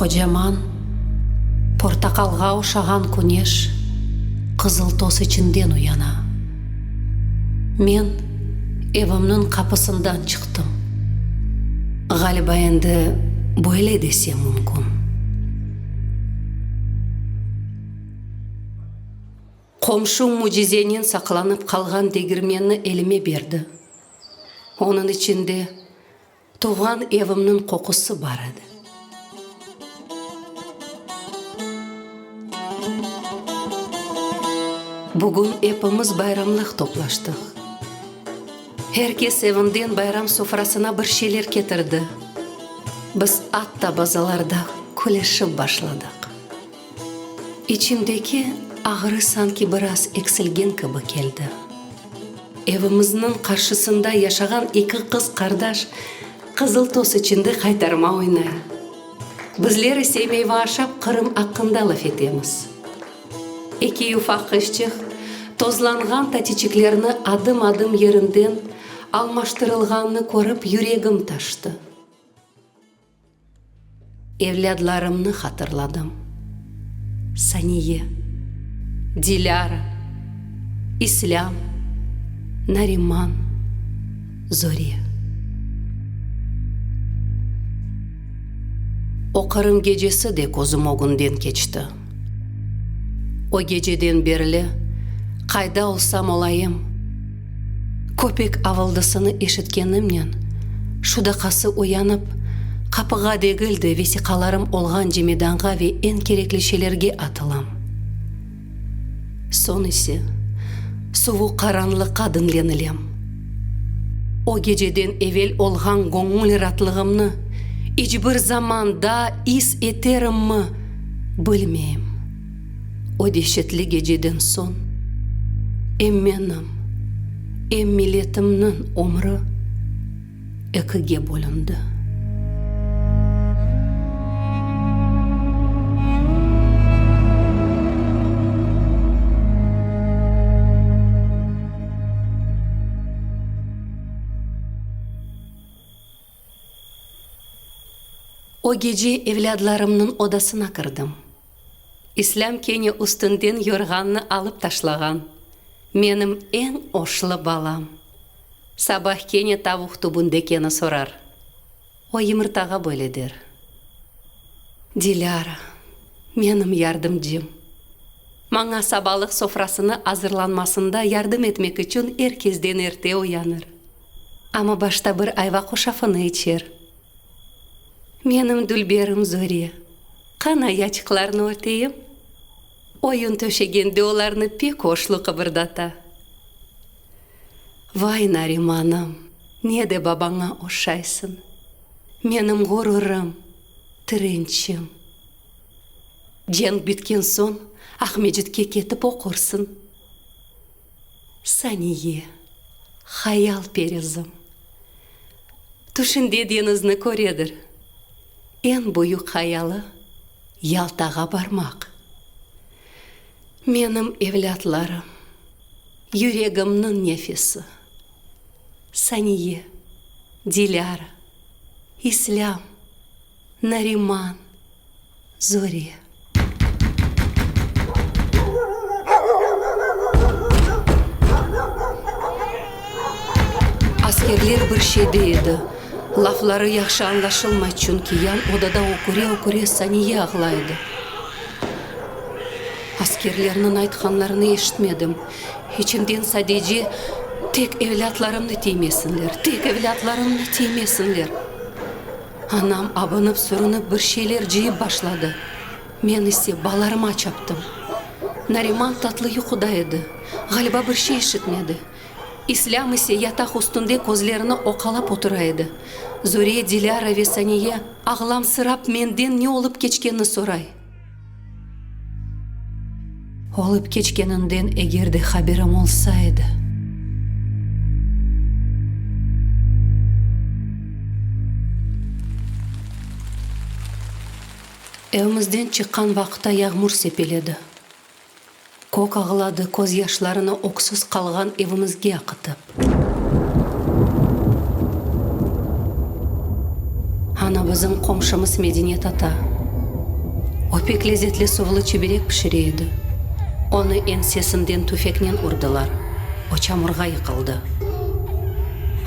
Qocaman, portaqalğa oşağan küneş qızıl toz içinden uyana. Men evimniñ qapısından çıqtım. Ğaliba endi böyle desem mümkün. Qomşum mücizenen saqlanıp qalğan degirmenni elime berdi. Onıñ içinde tuvğan evimniñ qoqusı bar edi. Bugün epimiz bayramlıq toplaştıq. Her kes evinden bayram sofrasına bir şeyler ketirdi. Biz atta bazalarda külüşip başladıq. İçimdeki ağrı sanki biraz eksilgen kibi keldi. Evimizniñ qarşısında yaşağan eki qız qardaş qızıl toz içinde qaytarma oynay. Bizler ise meyva aşap Qırım aqqında laf etemiz. Eki ufaq qızçıq tozlanğan tatiçiklerni adım-adım yerinden almaştırılğanını körip yüregim taştı. Evlâdlarımnı hatırladım. Saniye, Dilâra, İslâm, Nariman, Zore. O Qırım gecesi de közüm ögünden keçti. O geceden berli qayda olsam olayım, köpek avıldısını eşitkenimnen şu daqası uyanıp, qapığa degil de vesiqalarım olğan cemidanğa ve eñ kerekli şeylerge atılam. Soñ ise suvuq qaranlıqqa diñlenilem. O geceden evel olğan göñül ratlığımnı iç bir zaman daa is eterimmi, bilmeyim. O deşetli geceden soñ em menim, em milletimniñ ömrü ekige bölündi. O gece evlâdlarımnıñ odasına kirdim. İslâm kene üstünden yorğannı alıp taşlağan. Menim eñ oşlu balam. Sabah kene tavuq tübündekeni sorar. O yımırtağa böyle der, Dilâra, menim yardımcım. Maña sabalıq sofrasını azırlanmasında yardım etmek içün er kezden erte uyanır. Amma başta bir ayva qoşafını içer. Menim dülberim Zore, qana yaçıqlarnı örteyim? Oyun töşegende olarnı pek oşlu qıbırdata. Vay, Narimanım, ne de babaña oşaysıñ! Menim ğururım, tirençim! Cenk bitken soñ Aqmescitke ketip oqursıñ. Saniye, hayal perizim, tüşünde deñizni köredir. Eñ büyük hayalı, Yaltağa barmaq. Menim evlâtlarım, yüregimniñ nefesi, Saniye, Dilâra, İslâm, Nariman, Zore. Askerler bir şey dey edi. Lafları yahşı añlaşılmay, çünki yan odada öküre-öküre Saniye ağlay edi. Askerlerniñ aytqanlarını eşitmedim. İçimden sadece, Tek evlâtlarımnı tiymesinler, tek evlâtlarımnı tiymesinler! Anam abınıp-sürünip bir şeyler cıyıp başladı. Men ise balarıma çaptım. Nariman tatlı yuquda edi, ğaliba bir şey işitmedi. İslâm ise yataq üstünde közlerini oqalap otura edi. Zore, Dilâra ve Saniye ağlamsırap menden ne olıp keçkenini soray. Olıp keçkeninden eger de haberim olsa edi. Evimizden çıqqan vaqıtta yağmur sepeledi. Kök ağladı, közyaşlarını öksüz qalğan evimizge aqıtıp. Ana bizim qomşumız Medinet ata. pek lezetli suvlı çiberek pişire edi. Onı ensesinden tüfeknen urdılar, o çamurğa yıqıldı.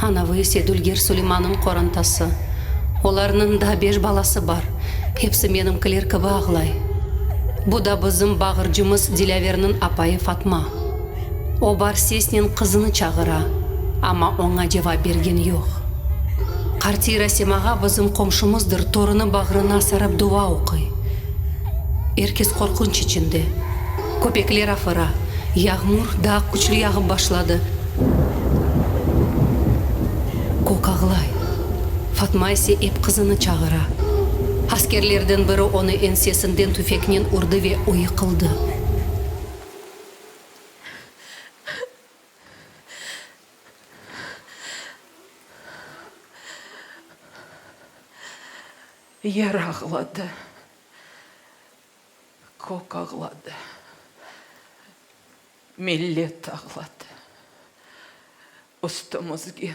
Anavı ise dülger Suleymannıñ qorantası. Olarnıñ daa beş balası bar, hepsi menimkiler kibi ağlay. Bu da bizim bağırcımız Dilâverniñ apayı Fatma. O bar sesnen qızını çağıra, amma oña cevap bergen yoq. Qartiy Rasemağa bizim qomşumızdır, torunı bağrına sarıp dua oquy. Er kes qorqunç içinde. Köpekler afıra. Yağmur daa küçlü yağıp başladı. Kök ağlay. Fatma ise ep qızını çağıra. Askerlerden biri onı ensesinden tüfeknen urdı ve o yıqıldı. Yer ağladı, kök ağladı, millet ağladı. Üstümizge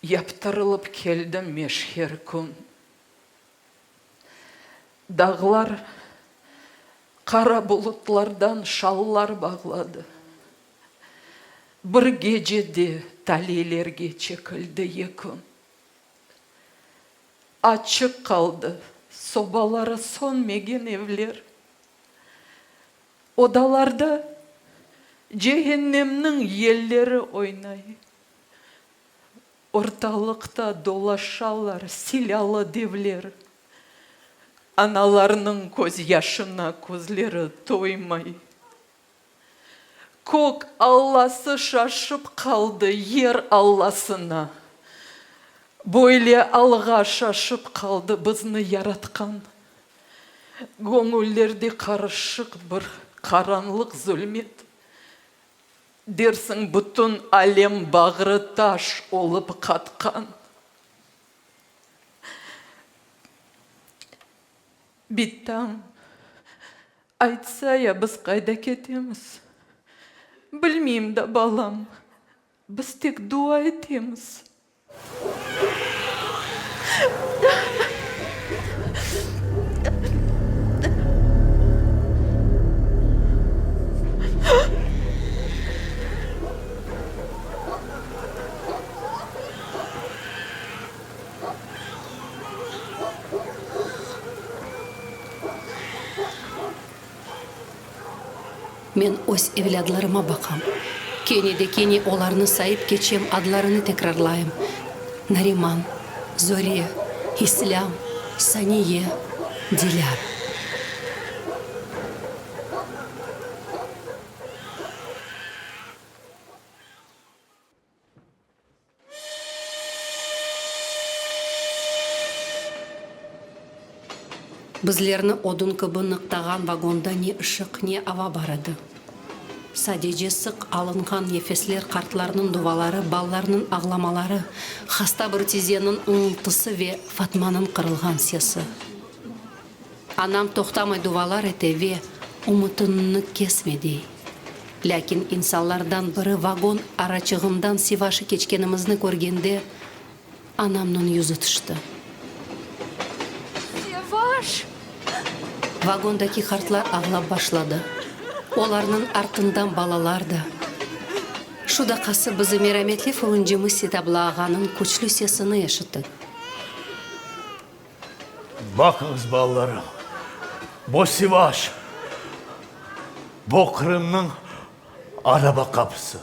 yaptırılıp keldi meşher kün. Dağlar qara bulutlardan şallar bağladı. Bir gecede taliylerge çekildi yekün. Açıq qaldı sobaları sönmegen evler. Odalarda cehennemniñ yelleri oynay. Ortalıqta dolaşalar silâlı devler. Analarnıñ közyaşına közleri toymay. Kök Allası şaşıp qaldı yer Allasına. Böyle alğa şaşıp qaldı bizni Yaratqan. Göñüllerde qarışıq bir qaranlıq zulmet. Dersiñ bütün alem bağrı taş olıp qatqan. Bitam, aytsa ya biz qayda ketemiz? Bilmeyim da, balam, biz tek dua etemiz. Men öz evlâdlarıma baqam. Kene de kene olarnı sayıp keçem, adlarını tekrarlayım, Nariman, Zore, İslâm, Saniye, Dilâra. Bizlerni odun kibi nıqtağan vagonda ne ışıq, ne ava bar edi. Sadece sıq alınğan nefesler, qartlarnıñ duvaları, balalarnıñ ağlamaları, hasta bir tizeniñ ıñıltısı ve Fatmanıñ qırılğan sesi. Anam toqtamay duvalar ete ve ümütiñni kesme dey. Lâkin insanlardan biri vagon araçığından Sivaşı keçkenimizni körgende, anamnıñ yüzü tüşti. Sivaş! Vagondaki qartlar ağlap başladı. Olarnıñ artından balalar da. Şu daqası bizi merametli furuncımız Setabla ağanıñ küçlü sesini eşittik. Baqıñız, balalarım, bu Sivaş, bu Qırımnıñ araba qapısı.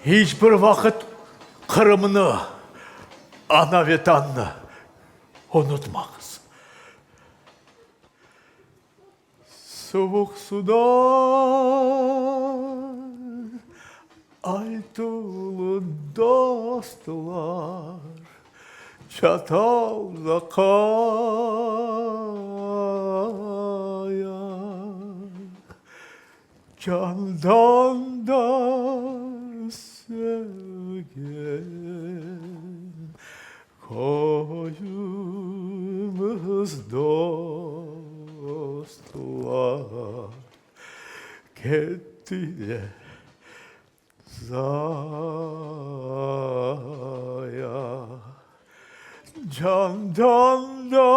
İç bir vaqıt Qırımnı, ana-Vetannı unutmañız. Suvuq sudan aytılı dostlar, Çatalca qaya. Candan da sevgen Köyümiz dostlar, Ketti de zaya. Candan da.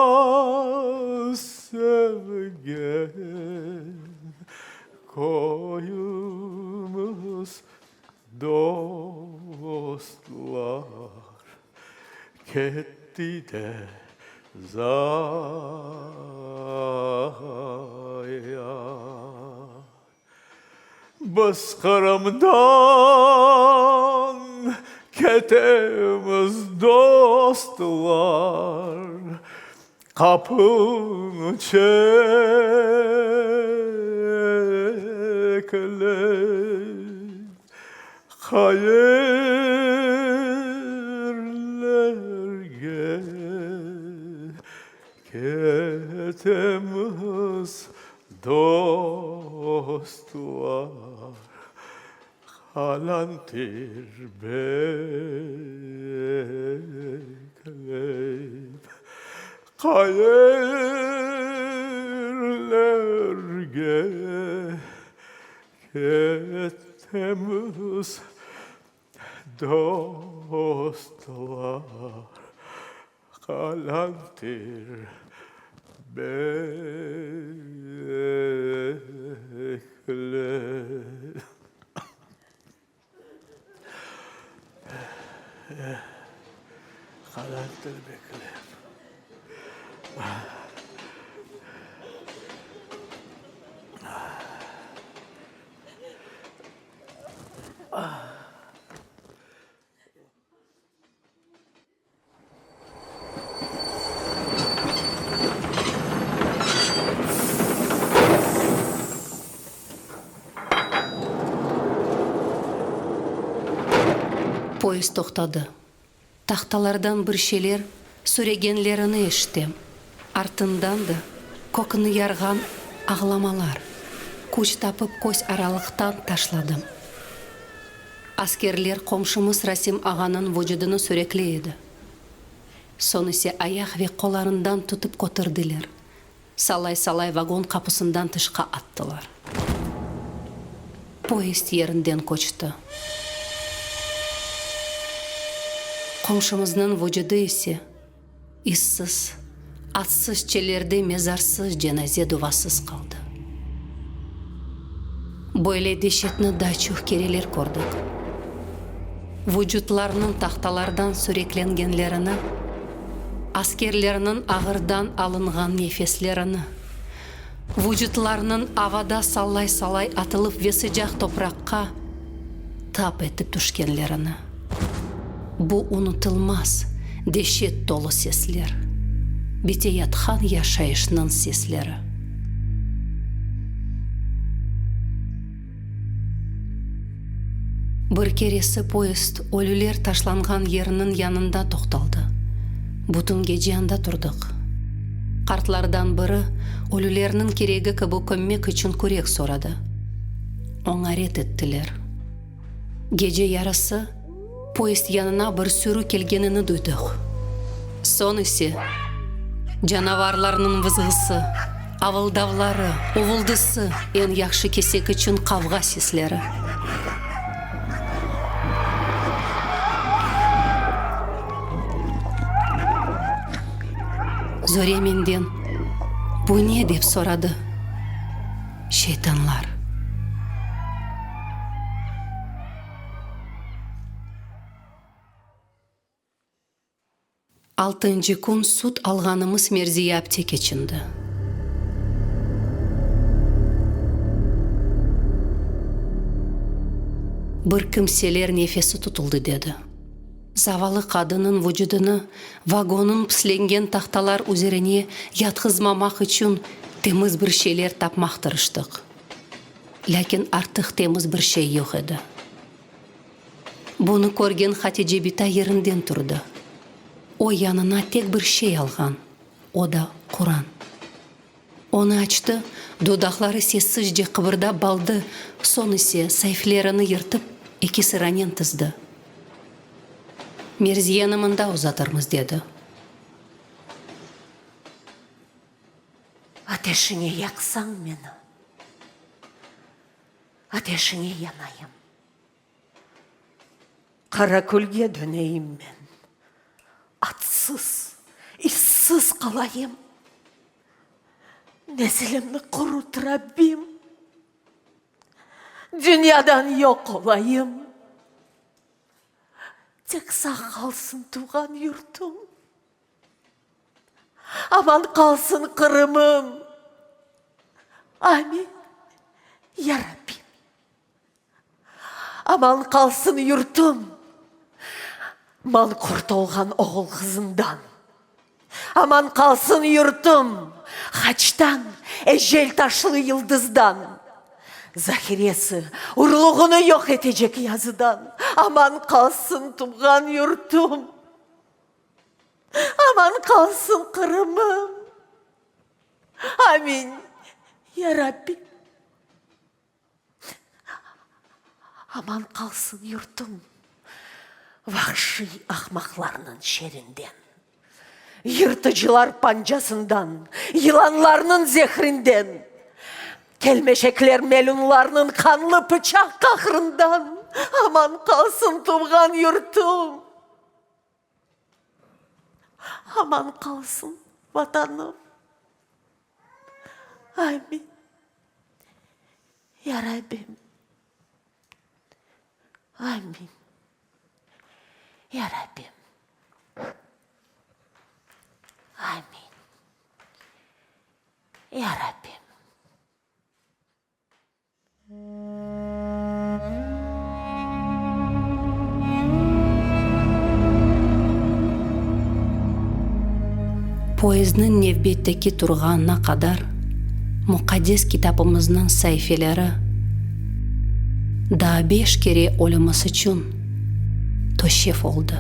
Dostlar ketti de zaya. Biz Qırımdan ketemiz, dostlar, Qapını çeklep, qayerlerge ketemiz, dostlar? Qalantir beklep, Qayerlerge ketemiz, dostlar? Qalantir beklep. Qalantir beklep. Poyezd toqtadı. Tahtalardan bir şeyler söregenlerini eşitem. Artından da kökni yarğan ağlamalar. Küç tapıp köz aralıqtan taşladım. Askerler qomşumız Rasim ağanıñ vucudını sürekley edi. Soñ ise ayaq ve qollarından tutıp köterdiler, salay-salay vagon qapusından tışqa attılar. Poyezd yerinden köçti. Qomşumıznıñ vucudı ise İzsiz, atsız çellerde mezarsız, cenaze duvasız qaldı. Böyle deşetni daa çoq kereler kördik. Vucutlarnıñ tahtalardan süreklengenlerini, askerlerniñ ağırdan alınğan nefeslerini, vucutlarnıñ avada sallay-sallay atılıp ve sıcaq topraqqa tap etip tüşkenlerini. Bu unutılmaz, deşet tolu sesler, biteyatqan yaşayışnıñ sesleri. Bir keresi poyezd ölüler taşlanğan yerniñ yanında toqtaldı. Bütün gece anda turdıq. Qartlardan biri ölülerniñ keregi kibi kömmek içün kürek soradı. Oña red ettiler. Gece yarısı poyezd yanına bir sürü kelgenini duydıq. Soñ ise canavarlarnıñ vızğısı, avıldavları, uvuldısı, eñ yahşı kesek içün qavğa sesleri. Zore menden, Bu ne? dep soradı. Şeytanlar. Altıncı kün süt alğanımız Merziye apte keçindi. Bir kimseler nefesi tutuldı, dedi. Zavallı qadınıñ vucudını vagonnıñ pislengen tahtalar üzerine yatqızmamaq içün temiz bir şeyler tapmaq tırıştıq. Lâkin artıq temiz bir şey yoq edi. Bunı körgen Hatice bita yerinden turdı. O yanına tek bir şey alğan, o da Quran. Onı açtı, dudaqları sessizce qıbırdap baldı, soñ ise saiflerini yırtıp, eki sıranen tizdi. Merziyeni mında uzatırmız, dedi. Ateşiñe yaqsañ meni, ateşiñe yanayım. Qara külge döneyim men, atsız, izsiz qalayım. Nesilimni qurut, Rabbim, dünyadan yoq olayım. Tek sağ qalsın tuvğan yurtum. Aman qalsın Qırımım. Amin, ya Rabbim. Aman qalsın yurtum manqurt olğan oğul-qızından. Aman qalsın yurtum haçtan, ecel taşlı yıldızdan. Zahiresi, urluğını yoq etecek yazıdan. Aman qalsın tuvğan yurtum. Aman qalsın Qırımım. Amin, ya Rabbim. Aman qalsın yurtum vahşiy ahmaqlarnıñ şerinden, yırtıcılar pancasından, yılanlarnıñ zehrinden, kelmeşekler melunlarnıñ qanlı pıçaq qahrından aman qalsın tuvğan yurtum. Aman qalsın Vatanım. Amin. Ya Rabbim. Amin. Ya Rabbim. Amin. Ya Rabbim. Poyezdniñ nevbetteki turğanına qadar muqaddes kitabımıznıñ saifeleri daa beş kere ölümiz içün töşev oldı.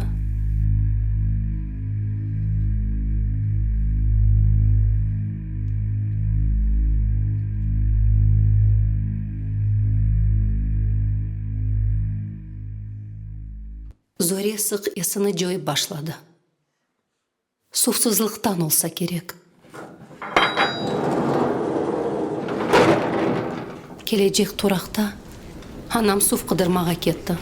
Zore sıq esini coyıp başladı. Suvsuzlıqtan olsa kerek. Kelecek turaqta anam suv qıdırmağa ketti.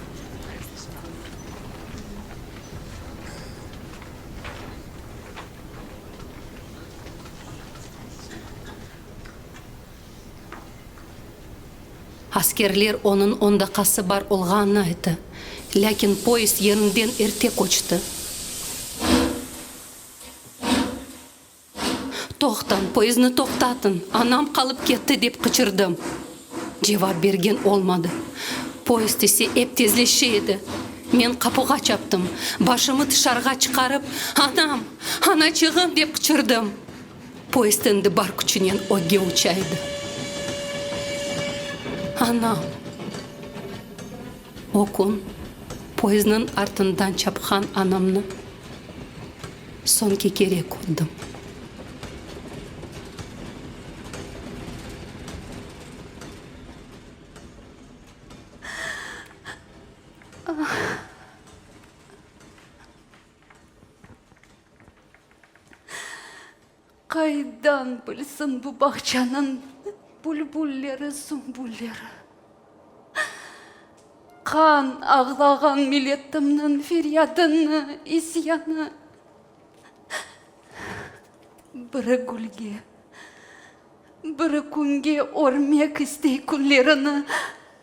Askerler onıñ on daqqası bar olğanını ayttı, lâkin poyezd yerinden erte köçti. Toqtañ, poyezdni toqtatıñ, anam qalıp ketti, dep qıçırdım. Cevap bergen olmadı. Poyezd ise ep tezleşe edi. Men qapuğa çaptım, başımı tışarığa çıqarıp, Anam! Anaçığım! dep qıçırdım. Poyezd endi bar küçünen ögge uça edi. Anam! O kün poyezdniñ artından çapqan anamnı soñki kere kördim. Qaydan bilsin bu bağçanıñ bülbülleri, sümbülleri? Qan ağlağan milletimniñ feryadını, isyanı. Biri gülge, biri künge örmek istey künlerini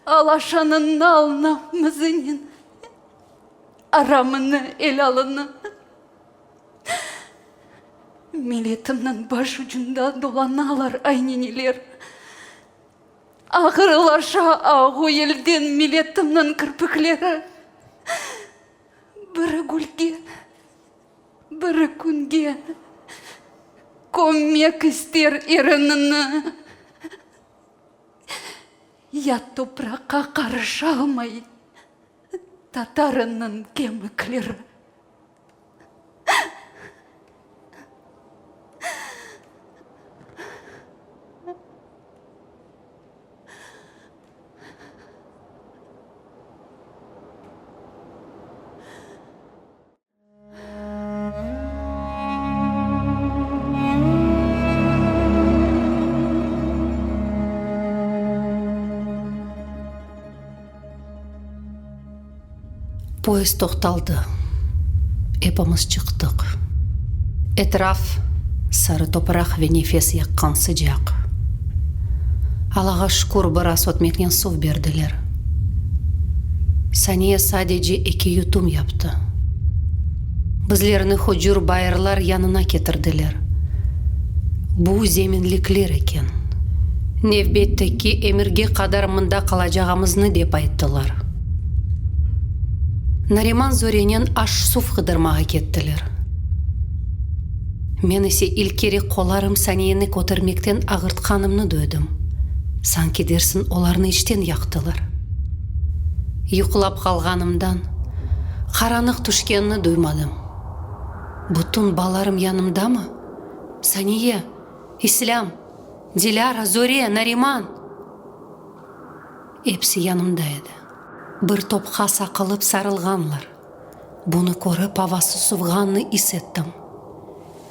alaşanıñ nal mızınen, aramını, elalını. Milletimniñ baş ucunda dolanalar ayneniler. Ağırlaşa ağı yelden milletimniñ kirpikleri. Biri gülge, biri künge kömmek ister erinini. Yat topraqqa qarışalmay tatarınıñ kemikleri. Poyezd toqtaldı. Epimiz çıqtıq. Etraf sarı topraq ve nefes yaqqan sıcaq. Allağa şükür, biraz ötmeknen suv berdiler. Saniye sadece eki yutum yaptı. Bizlerni hucur bayırlar yanına ketirdiler. Bu zeminlikler eken. Nevbetteki emirge qadar mında qalacağımıznı dep ayttılar. Nariman Zorenen aş-suv qıdırmağa kettiler. Men ise ilk kere qollarım Saniyeni kötermekten ağırtqanımnı duydım. Sanki dersiñ olarnı içten yaqtılar. Yuqlap qalğanımdan, qaranıq tüşkenini duymadım. Bütün balalarım yanımdamı? Saniye! İslâm! Dilâra, Zore, Nariman! Episi yanımda edi. Bir topqa saqılıp sarılğanlar. Bunı körip avası suvğanını is ettim.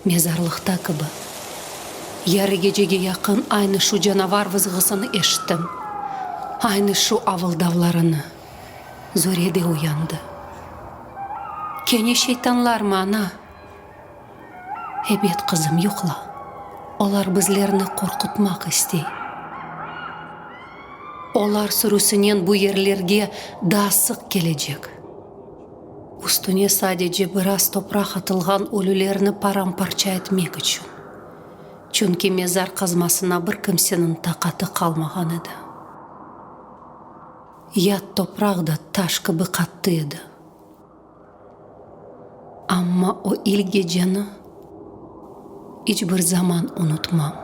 Mezarlıqta kibi. Yarı gecege yaqın aynı şu canavar vızğısını eşittim. Aynı şu avıldavlarını. Zore de uyandı. Kene şeytanlarmı, ana? Ebet, qızım, yuqla. Olar bizlerni qorqutmaq istey. Olar sürüsinen bu yerlerge daa sıq kelecek. Üstüne sadece biraz topraq atılğan ölülerni param-parça etmek içün. Çünki mezar qazmasına bir kimseniñ taqatı qalmağan edi. Yat topraq da taş kibi qattı edi. Amma o ilk geceni iç bir zaman unutmam,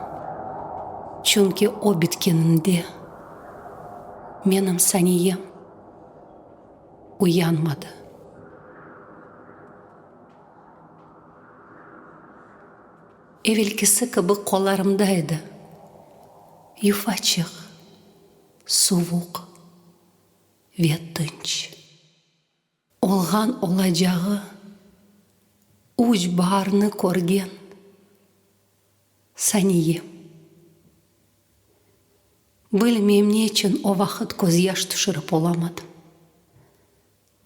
çünki o bitkeninde menim saniyem uyanmadı. Evelkisi kibi qollarımda edi, yufaçıq, suvuq ve tınç. Olğan olacağı üç baarnı körgen Saniyem. Bilmeyim ne içün o vaqıt közyaş tüşürip olamadım.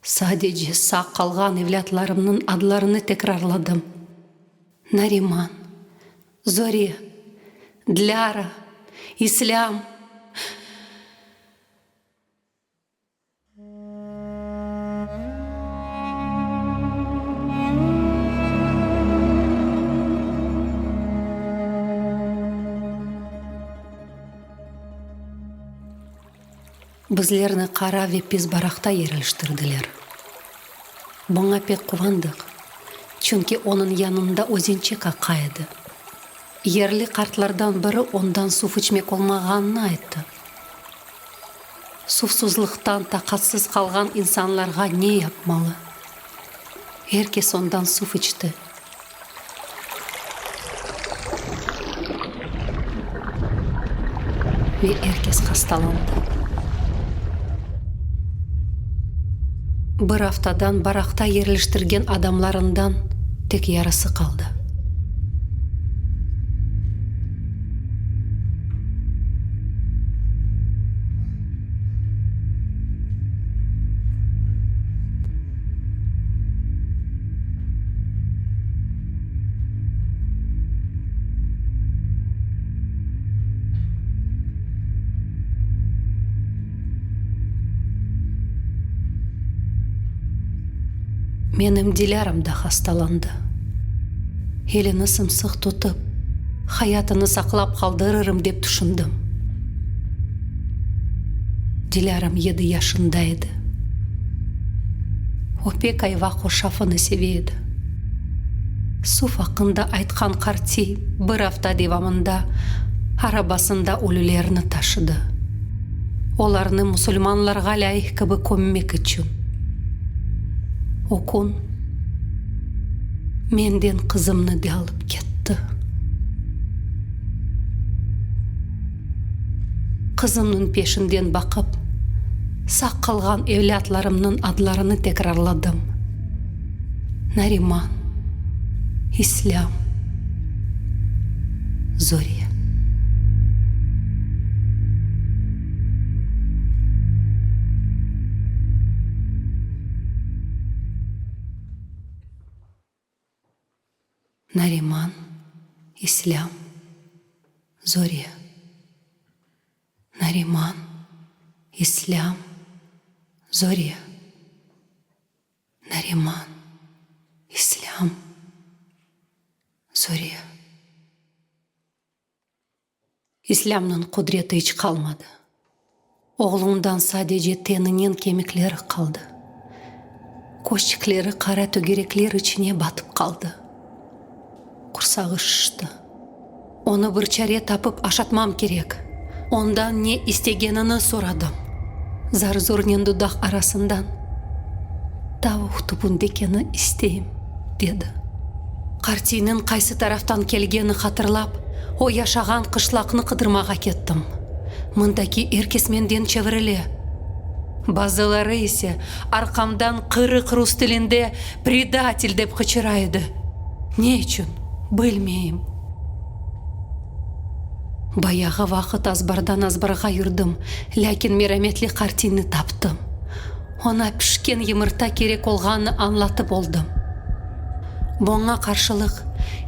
Sadece sağ qalğan evlâtlarımnıñ adlarını tekrarladım, Nariman, Zore, Dlâra, İslâm. Bizlerni qara ve pis baraqta yerleştirdiler. Buña pek quvandıq, çünki onıñ yanında özençik aqa edi. Yerli qartlardan biri ondan suv içmek olmağanını ayttı. Suvsuzlıqtan taqatsız qalğan insanlarğa ne yapmalı? Er kes ondan suv içti. Ve er kes hastalandı. Bir aftadan baraqta yerleştirgen adamlarından tek yarısı qaldı. Menim Dilâram da hastalandı. Elini sımsıq tutıp, hayatını saqlap qaldırırım dep tüşündim. Dilâram yedi yaşında edi. O pek ayva hoşafını seve edi. Suv aqqında aytqan qartiy bir afta devamında arabasında ölülerni taşıdı. Olarnı musulmanlarğa lâyıq kibi kömmek içün. O kün menden qızımnı de alıp ketti. Qızımnıñ peşinden baqıp, sağ qalğan evlâtlarımnıñ adlarını tekrarladım, Nariman, İslâm, Zore. Nariman, İslâm, Zore. Nariman, İslâm, Zore. Nariman, İslâm. İslâmnıñ qudreti iç qalmadı. Oğlumdan sadece teninen kemikleri qaldı. Közçikleri qara tögerekler içine batıp qaldı. Qursağı şişti. Onı bir çare tapıp aşatmam kerek. Ondan ne istegenini soradım. Zar-zornen dudaq arasından, Tavuq tübündekini isteyim, dedi. Qartiyniñ qaysı taraftan kelgeni hatırlap, o yaşağan qışlaqnı qıdırmağa kettim. Mındaki er kes menden çevirile. Bazıları ise arqamdan qırıq rus tilinde Predatel dep qıçıra edi. Ne içün, bilmeyim. Bayağı vaqıt azbardan azbarğa yürdim, lâkin merametli qartiyni taptım. Oña pişken yımırta kerek olğanını añlatıp oldım. Buña qarşılıq,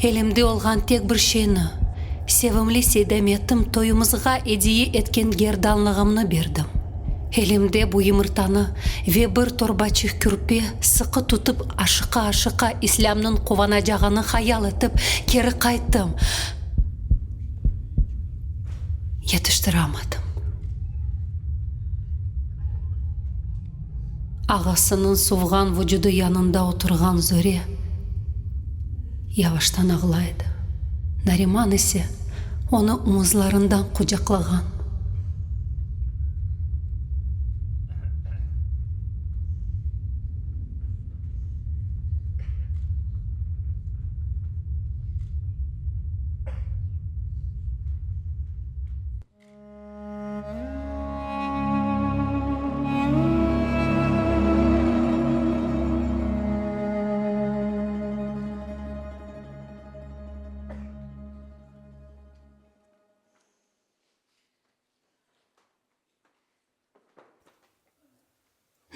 elimde olğan tek bir şeyni, sevimli Seydametim toyumızğa ediye etken gerdanlığımnı berdim. Elimde bu yımırtanı ve bir torbaçıq kürpe sıqı tutıp aşıqa-aşıqa İslâmnıñ quvanacağını hayal etip keri qayttım. Yetiştiramadım. Ağasınıñ suvğan vucudı yanında oturğan Zöre yavaştan ağlay edi. Nariman ise onı omuzlarından qucaqlağan.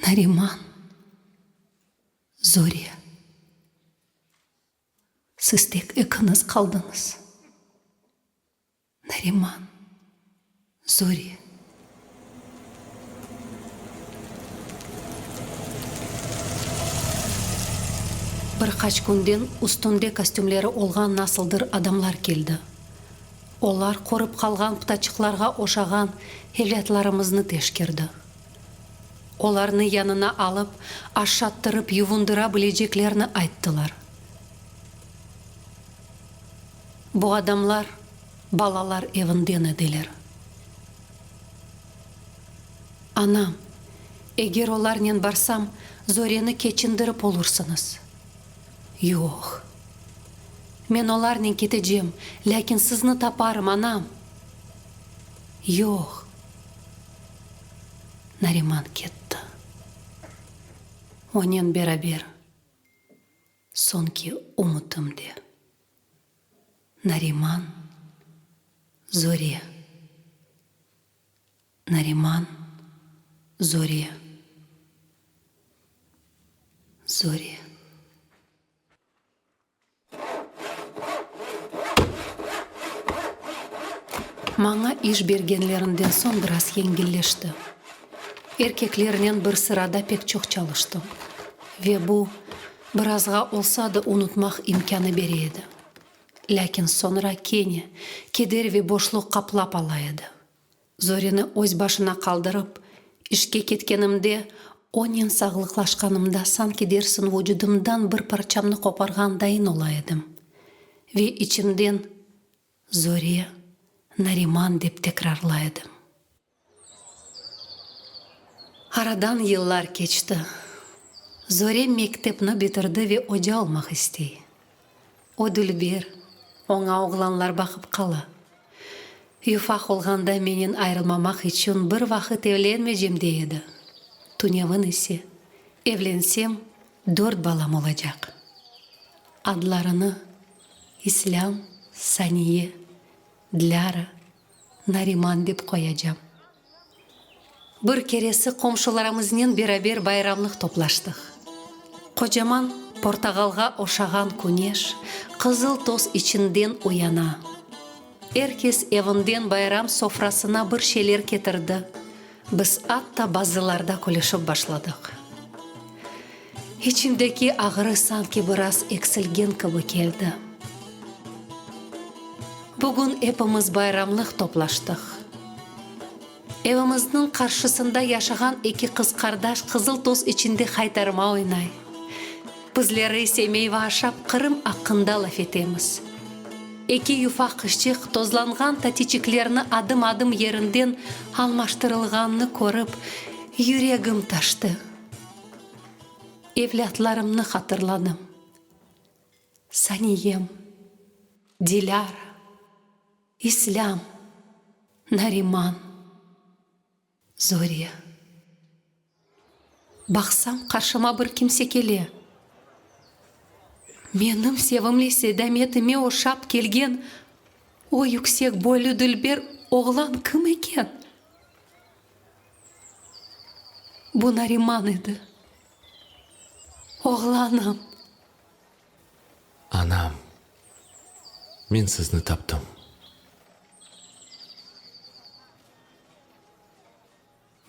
Nariman, Zore, siz tek ekiñiz qaldıñız. Nariman, Zore. Bir qaç künden üstünde kostümleri olğan nasıldır adamlar keldi. Olar qurıp qalğan pıtaçıqlarğa oşağan evlâtlarımıznı teşkerdi. Olarnı yanına alıp, aşattırıp yuvundıra bileceklerini ayttılar. Bu adamlar balalar evinden ediler. Anam, eger olarnen barsam, Zoreni keçindirip olursıñız. Yoq. Men olarnen ketecem, lâkin sizni taparım, anam. Yoq. Nariman ketti. Onen beraber soñki ümütim de. Nariman, Zore. Nariman, Zore. Zore. Maña iş bergenlerinden soñ biraz yengilleşti. Erkeklernen bir sırada pek çoq çalıştım ve bu, birazğa olsa da unutmaq imkânı bere edi. Lâkin soñra kene keder ve boşluq qaplap ala edi. Zoreni öz başına qaldırıp, işke ketkenimde, onen sağlıqlaşqanımda sanki dersin vucudımdan bir parçamnı qoparğan dayın ola edim. Ve içimden Zore, Nariman dep tekrarlay edim. Aradan yıllar keçti. Zore mektepni bitirdi ve oca olmaq istey. O dülber, oña oğlanlar baqıp qala. Yufaq olğanda menen ayırılmamaq içün bir vaqıt evlenmeycem dey edi. Tünevin ise, evlensem, dört balam olacaq. Adlarını İslâm, Saniye, Dilâra, Nariman dep qoyacam. Bir keresi qomşularımıznen beraber bayramlıq toplaştıq. Qocaman portağalğa oşağan küneş qızıl toz içinden uyana. Er kes evinden bayram sofrasına bir şeyler ketirdi, biz atta bazılarda külüşip başladıq. İçimdeki ağrı sanki biraz eksilgen kibi keldi. Bugün epimiz bayramlıq toplaştıq. Evimizniñ qarşısında yaşağan eki qız qardaş qızıl toz içinde haytarma oynay. Bizleri ise meyva aşap Qırım aqqında laf etemiz. Eki yufaq qızçıq tozlanğan tatiçiklerni adım-adım yerinden almaştırılğanını körip, yüregim taştı. Evlâtlarımnı hatırladım. Saniyem, Dilâra, İslâm, Nariman, Zore. Baqsam, qarşıma bir kimse kele. Menim sevimli Seydametime oşap kelgen o yüksek boylu dülber oğlan kim eken? Bu Nariman edi. Oğlanım! Anam, men sizni taptım.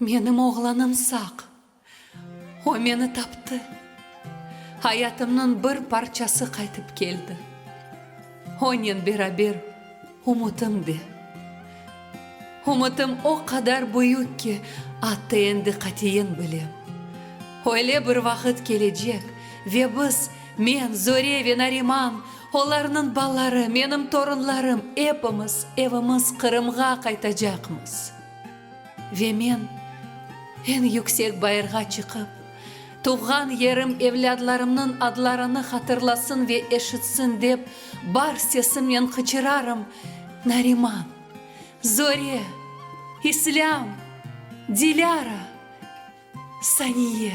Menim oğlanım sağ. O meni taptı. Ayatımnıñ bir parçası qaytıp keldi. Onen beraber ümütim de. Ümütim o qadar büyük ki, atta endi qatiyen bilem, öyle bir vaqıt kelecek ve biz, men, Zore ve Nariman, olarnıñ balaları, menim torunlarım, epimiz evimiz Qırımğa qaytacaqmız. Ve men eñ yüksek bayırğa çıqıp, tuvğan yerim evlâdlarımnıñ adlarını hatırlasın ve eşitsin dep, bar sesimnen qıçırarım, Nariman! Zore! İslâm! Dilâra! Saniye!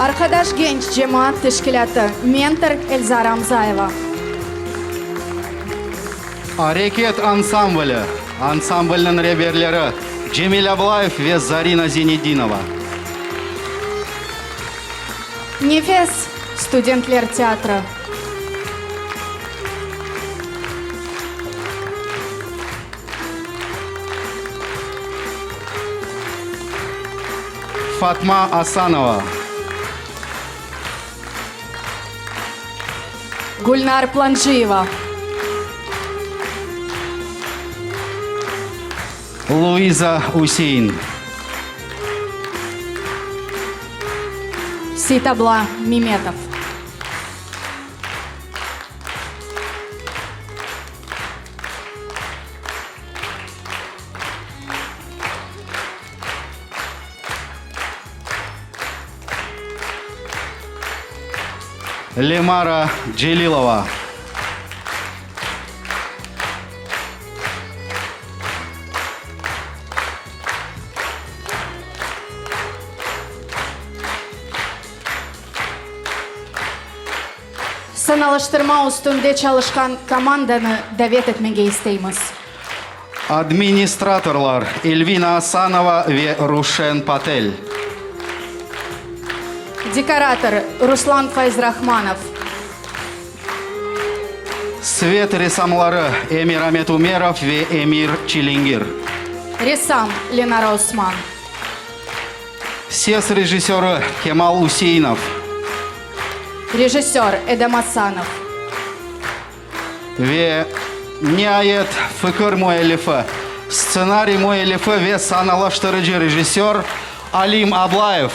Arqadaş genç cemaat teşkilâtı, mentor Elzara Amzayeva. Areket ansambli, ansamblniñ reberleri Cemil Ablayev ve Zarina Zinedinova. Nefes studentler teatrı. Fatma Asanova. Gülnar Planciyeva. Luiza Üsein. Seytabla Memetov. Lemara Celilova. Sanalaştırma üstünde çalışqan komandanı davet etmege isteymiz. Administratorlar, Elvina Asanova ve Ruşen Patel. Dekorator, Ruslan Fayzrahmanov. Svet ressamları, Emiramet Umerov ve Emir Çilingir. Ressam, Lenara Osman. Ses rejissörı, Kemal Useinov. Rejissör, Edem Asanov. Ve, niayet, fikir müellifi, stsenariy müellifi ve sanalaştırıcı rejissör Alim Ablayev.